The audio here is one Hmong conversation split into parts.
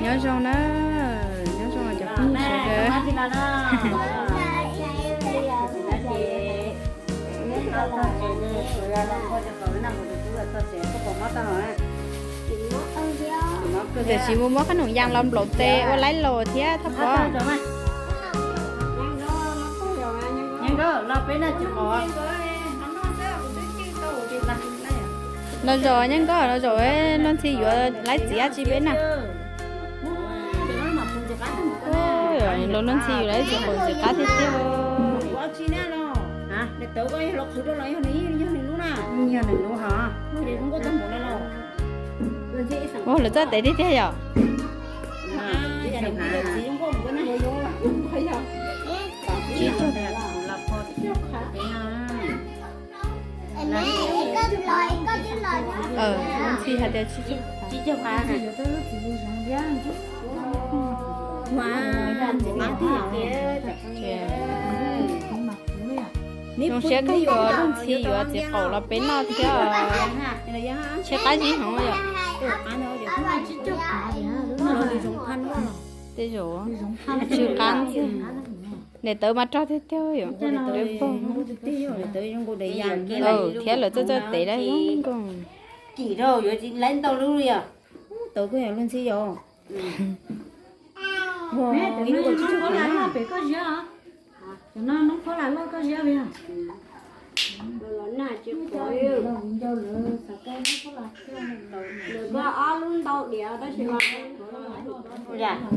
Nyob zoo na, nyob zoo cov phooj ywg sawv daws. Txawm tsis mus muab qab noom yas los nplaum tes ua laib los thiab thab pov. Los zaum nyob nkoj los zaum, Luag Ntxhi yuav laib txiv dab tsi peb na. Luag Ntxhi yuav laib txiv qaum ntxim qab tiag tiag. Ua lawv txoj tes tiag tiag yom. Ntxhi hais tias tsib caug. Zoo siab kawg nkaus, Luag Ntxhi yuav txiv qaum los peb noj thiab. Tsw qab zib heev yom. Tej zaum tsw qab ntxiag. Daim tawv mas rog tiag tiag yom. Thiab lawv txoj txoj tes dab zoo nkauj.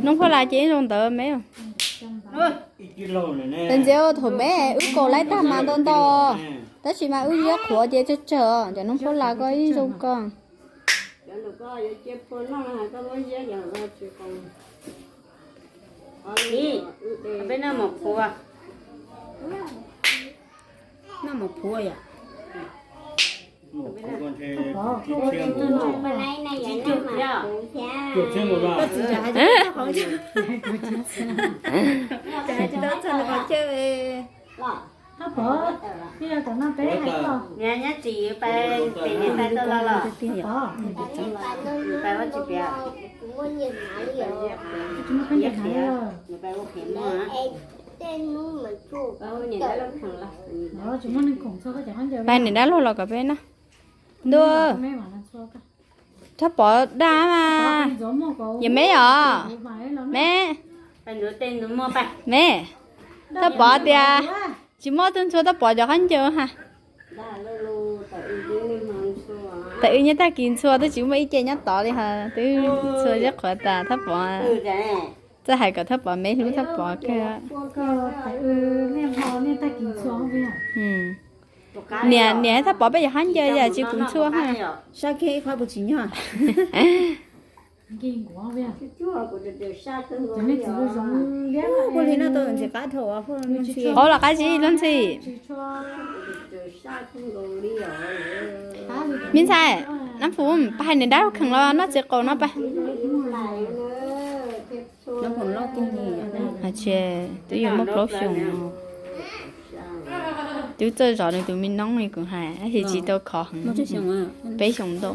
Noob Phoj Las ces ib zoo ntawd me. Ntxhi, thaum me wb kaus laib tag mas ntau ntau, tab sis mas wb ziab qhuav ces tsawg tsawg. Cov noob Phoj Las koj ib zoo ko. Peb noj mov phuav, noj mov phuav yom. Nyob tsis pais pem niam pais tau los los? Pais ua tsis pem. Pais niam dab laug los kom peb noj. Ntuj, Thaj Pov dag mas. Yog me os, me, me, Thaj Pov tias tsis muaj tug ntxhua Thaj Pov cov khaub ncaws ha. Tam wb nyob tag kis ntxhua twb tsis muaj ib ce nyob tod li ha, twb ntxhua ziab qhuav tas Thaj Pov. Txawj hais kom Thaj Pov me hlub Thaj Pov kawg. Niam, niam hais Thaj Pov peb cov khaub ncaws yam tsis puv ntxhua ha. Qauv los qab zib Luag Ntxhi. Me ntxhais, Nab Phuv, pab hais niam dab laug kheem los noj txiv qaum no pab. Twb yuav muaj plaub xyoos no. Twb txawj zov nws tus me noob li kuv hais, tab sis tsis tau khov heev. Peb xyoos ntau.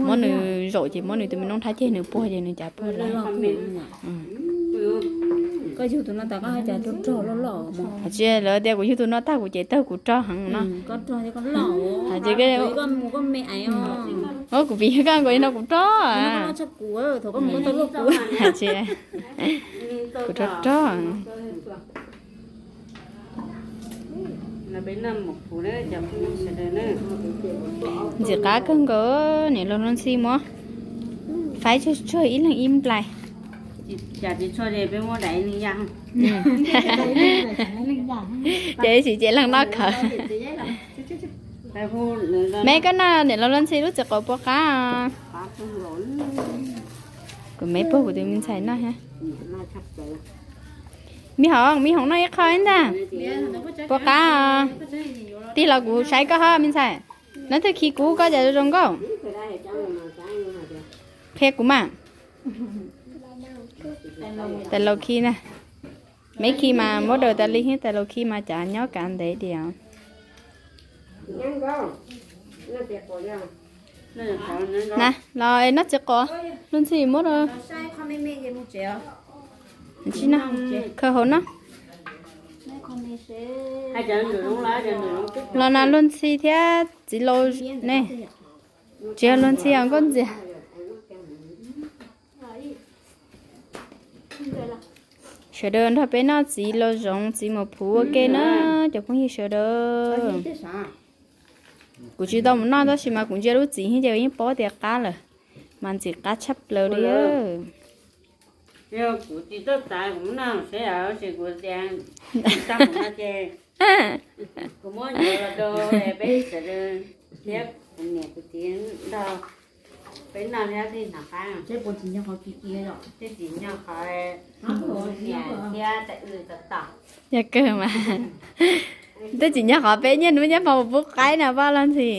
Muab nws zaum ces muab nws tus me noob nrhab ceg nws puag ces nws cav puag lawm. Hais tsis lawv tias kuv yug tus no tag kuv ces tawg kuv rog heev no. Hais tsis, kuv pim koj nkaus li no kuv rog. Hais tsis, kuv rog rog. Ntxim qab kawg nkaus, niam laus Luag Ntxhi muab faib tsuag tsuag ib leeg ib nplais. Ces ib sim ces leeg noj khawv. Me koj noj niam laus Luag Ntxhi lub txiv qaum puas qab? Kuv me puag kuv tus me ntxhais noj thiab. Me hoov, me hoov noj ib qho ib ntag. Puas qab? Tig los kuv saib koj ho me ntxhais. Nab twg khi kuv koj cas zoo zoo nkauj? Qhia kuv mas. Tais laus khi na. Me khi mas muab daws tas li, tais laus khi mas cas nyob kav ntev diam. Na, los noj txiv qaub, Luag Ntxhi muab rau. Tsis no, khaws hauv no. Los na Luag Ntxhi thiab txiv Laus ne, tsis yog Luag Ntxhi os, Nkauj Ntxias. Sawv daws nrog peb noj txiv Laus Zoov txiv Maum Phuv ua ke na, cov phooj ywg sawv daws. Kuv tsis tau mus noj tab sis mas kuv ntsia lub txiv thiab ces yeej paub tias qab lawm, mas ntxim qab tshaj plaws li. Yog kuv tsis txawj xav kuv muab noj seb, tab sis kuv tias tsis tau mus no ces kuv muab ncov los rau peb sawv daws thiab kuv niam kuv txiv nrog peb noj thiab tej no qab. Tej txiv nyob qhov niam thiab tais w tom tom. Yog kawg mas. Tej txiv nyob qhov peb niaj hnub nyob hmo pub qaib no pab Luag Ntxhi.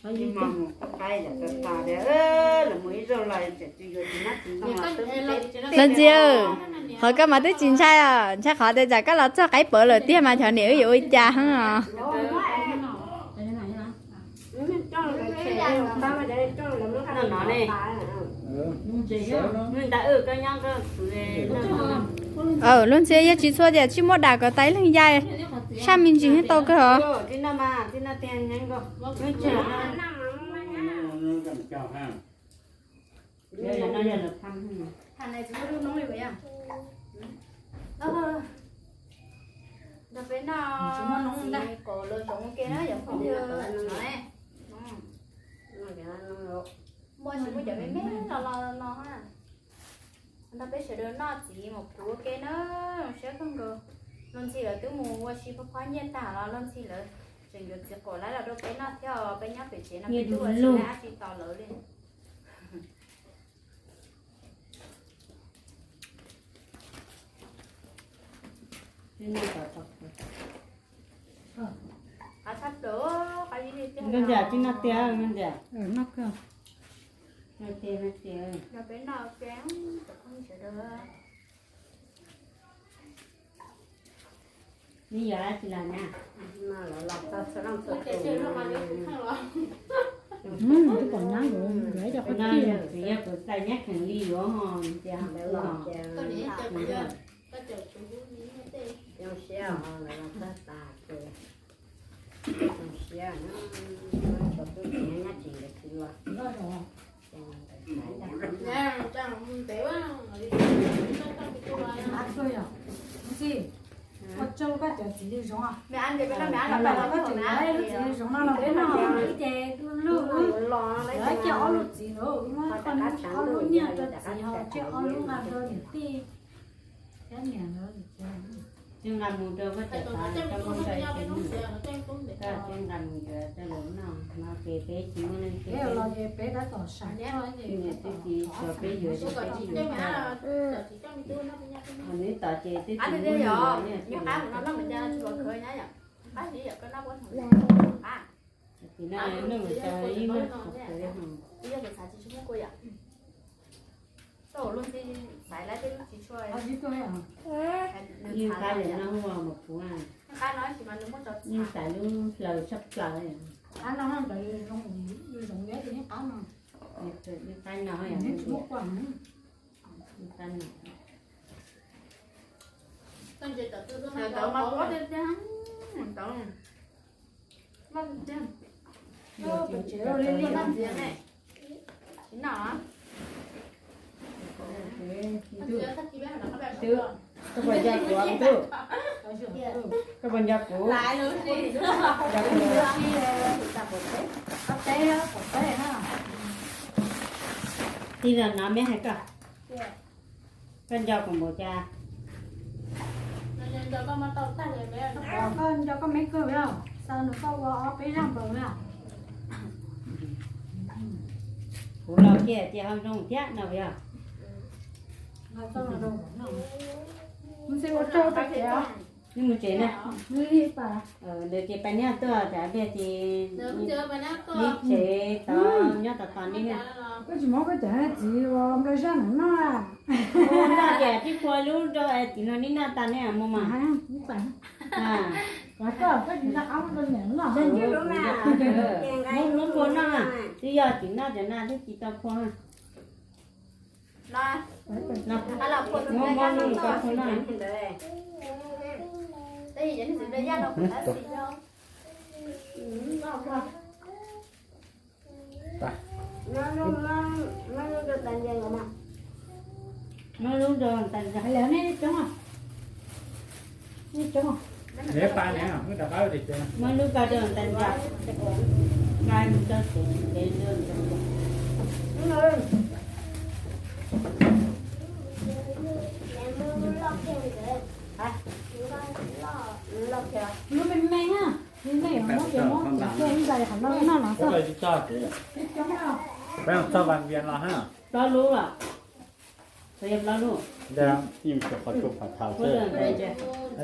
Luag Ntxhi, qhov koj mas twb tsis ntshai os, ntshai qhov tias tsam koj los txog qaib pawv lawm tiag mas cov niam wb yuav ua cas heev os. Luag Ntxhi, yog tsis txhua tias tsis muaj dam kom tas ib leeg ya, sab me ntsis yeej tau kawg os. Nrog peb noj txiv qaub Laus Zoov ua ke na cov phooj ywg. Muaj tsis muaj cov me me los los no. Nrog peb sawv daws noj txiv Maum Phuv ua ke na, zoo siab kawg nkaus. Luag Ntxhi lawv twb mus ua si phob phob nyiaj tag los Luag Ntxhi lawv tseem yuav txiv qaub lawv los rau peb noj thiab, peb nyob pem tsev no peb twb ua si dab tsi tos lawv li. Nkauj Ntxias, tsis noj tiag, Nkauj Ntxias. Noj tiag, noj tiag. Nrog peb noj ua ke, cov phooj ywg sawv daws. Neb yog dab tsi los na? Twb pom nab, kuv yog kuv txais nyab kheem li yuav ho, ntxias ho. Ua tsaug koj cov txiv li zoov, koj txiv lub txiv li zoov no los peb noj ib ce luj luj, lawv cia ob lub txiv lawm, muab ob lub nyiaj rau txiv ho cia ob lub nqa rau niam tij thiab niam lawv. Nqa mus rau koj cov xav, koj muab rau ces nqa mus yuav rau lawv noj no ces peb tsis muaj leej twg, peb los ces peb tab tom sam niam tij txiv xyov peb yuav ces peb yuav rau. Neb tom ces twb tsis muaj leej twg. Tim no noj mus tas ib leeg qhov pem ho. Ib qab lawm no hu Maum Phuv, ib qab lub hlaws tshaj plaws. Ib qab no, ib qab no, ib qab no. Koj puas nco kuv tub? Koj puas nco kuv? Nco kuv. Tij laug no me hais koj, koj nco kuv npaum cas? Koj nco koj me kawg os, xa nws koj ua ob peb zaj npaum na. Kuv los kiag ces ho zoo thiab no yog. Mus tsev na. Ntawd ces pab neb tuaj cov tiag ces neb tsev tod nyob tod tod neb. Koj tsis muab koj cov txiv ua nplaj zaj ntawd noj a? Noj ces tib pua lub rau tim no neb noj tas neb mus mas. Lub phua noj, twb yog tsis noj cov na twb tsis tau phua. Muab muab lub rau phua noj. Muab lub rau ntawd, muab lub ko rau ntawd, nqa mus rau tsev, tsev rau ntawd. Lub me me na, me me muab cov muab ib ntais qhov no noj no xwb. Peb txog Vas Vias los ha. Plaub lub los? Plaub lub.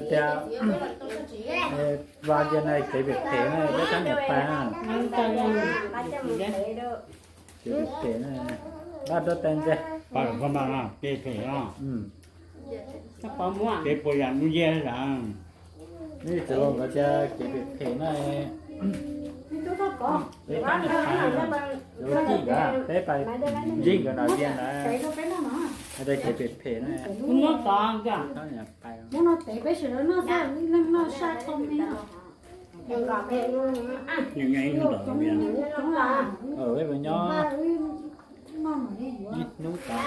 Tias Vas Vias na kev phem phem na, peb tab niam pais na. Kev phem phem na, dab rab tais ntse. Pais pha ma na, kev phem no. Kev puas yam mus ye zam. Nws txawm los nkawd tias kev phem phem na. Peb tab niam pais, peb pais ntsib nkawd na, Vias na, hais tias kev phem phem na. Tab niam pais. Nyob ib hnub tom Vias, peb nyob ib hnub tom.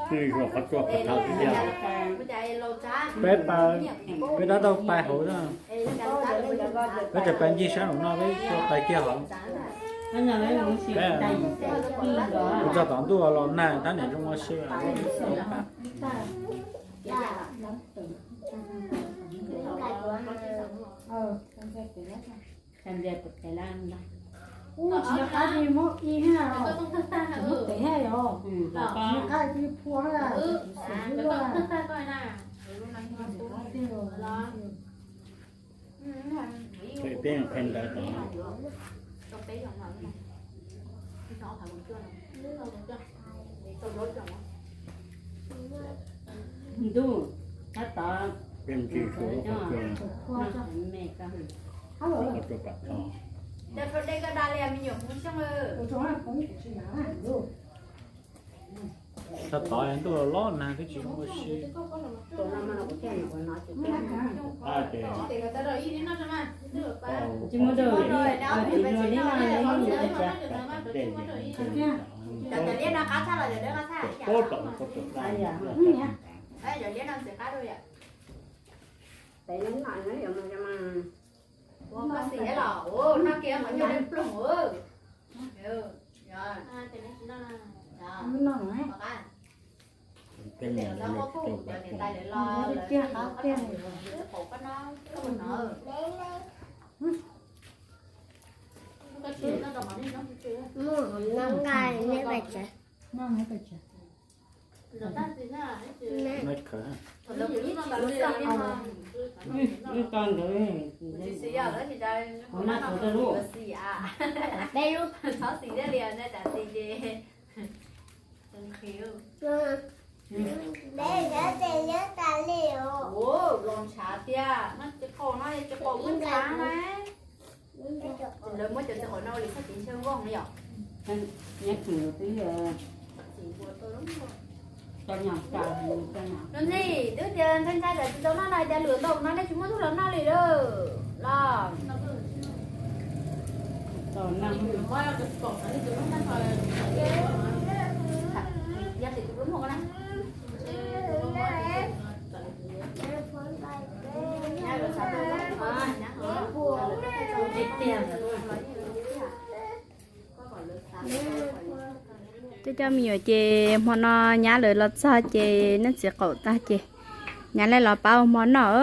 Twb yog qhov tsua qhov thaum tiag. Peb pais, peb tab tau pais hauv na. Peb tseem pais ncig sab nraum no, peb tsuas pais kiag hauv. Kuv txog tom ntuj los nag, tab niam zoo ua si. Ub, tsis nco qab muab ib ha, muab tev ha yom, tsis nco qab cia li phua ha, xim xwb. Peb qhia ntawd tom. Ntuj, tab tom. Peb mus tsis suav qhov tsua, qhov tsua pam tho. Txog tod ntuj los los nag twb tsis zoo ua si. Tsis muaj dua, tsis muaj li no li. Ua xim los noj kiag qhov ncauj ploog. Niam tais lawv los lawv qaum koj no, koj mus no. Muaj hom no nqa neb pais tsev. Ib tog ntawd, hov na, txog rau lub, peb lub, txhob xis thiaj li no, tsam xis ces nqhis. Los ntshav tiag, no tsis qaum no tsis qaum lub ntshav na. Lawv muab cov txiv qaum no ua li txhob txiv ntshe vooj na yom. Nyob twb tias ntshai ntshai tsam tsis tau noj no cas luam ntau no nej tsis muab tub los noj li lawm los. Yog tim tus pluab muag ko na. Twb coj me nyuam ces hmo no nyab lawv los txog ces noj txiv qaum tag ces nyab lawv los pab ua hmo noj.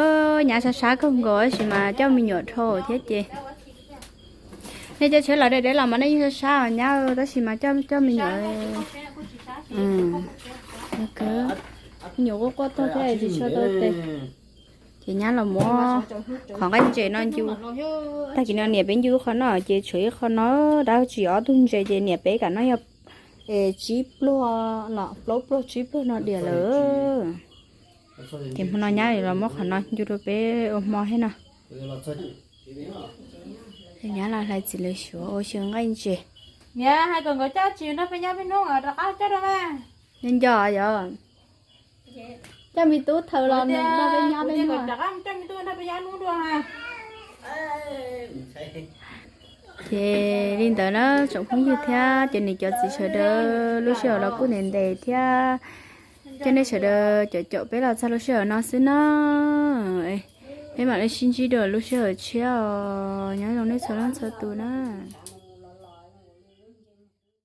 Nyab sab sab kawg nkaus tab sis mas coj me nyuam dhau thiab ces nej coj tsheb los deb deb los mas nej yeej sab sab os nyab, tab sis mas coj coj me nyuam, me nyuam quaj quaj tag thiab tsis tshua tau tes. Ces nyab los muab qhov nqaij ntses no ncu, tag kis no niam peb ncu qhov no ces tshuav ib qho no, dab tsi ob tug ntses ces niam peb kam no yog tsib pluag los plaub pluag tsib pluag no diam lawm. Ces hmo no nyab los muab qhov no ncu rau peb ua hmo thiab no. Nyab los hlais txiv lws suav ua xyaw nqaij ntses. Niam hais kom nkawd coj tsis nrog peb nyab peb hnub rov qab coj rau mas. Nco nco yog coj me tub thaws los nrog peb nyab peb hnub. Ces li ntawd na tsoom phooj ywg thiab cov niam cov txiv sawv daws, lub sij hawm los kuj ntev ntev thiab, coj nej sawv daws caum caum peb los txog lub sij hawm no xwb na. Peb mam li sib ntsib dua lub sij hawm tshiab os, nyob zoo nej txhua leej txhua tus na.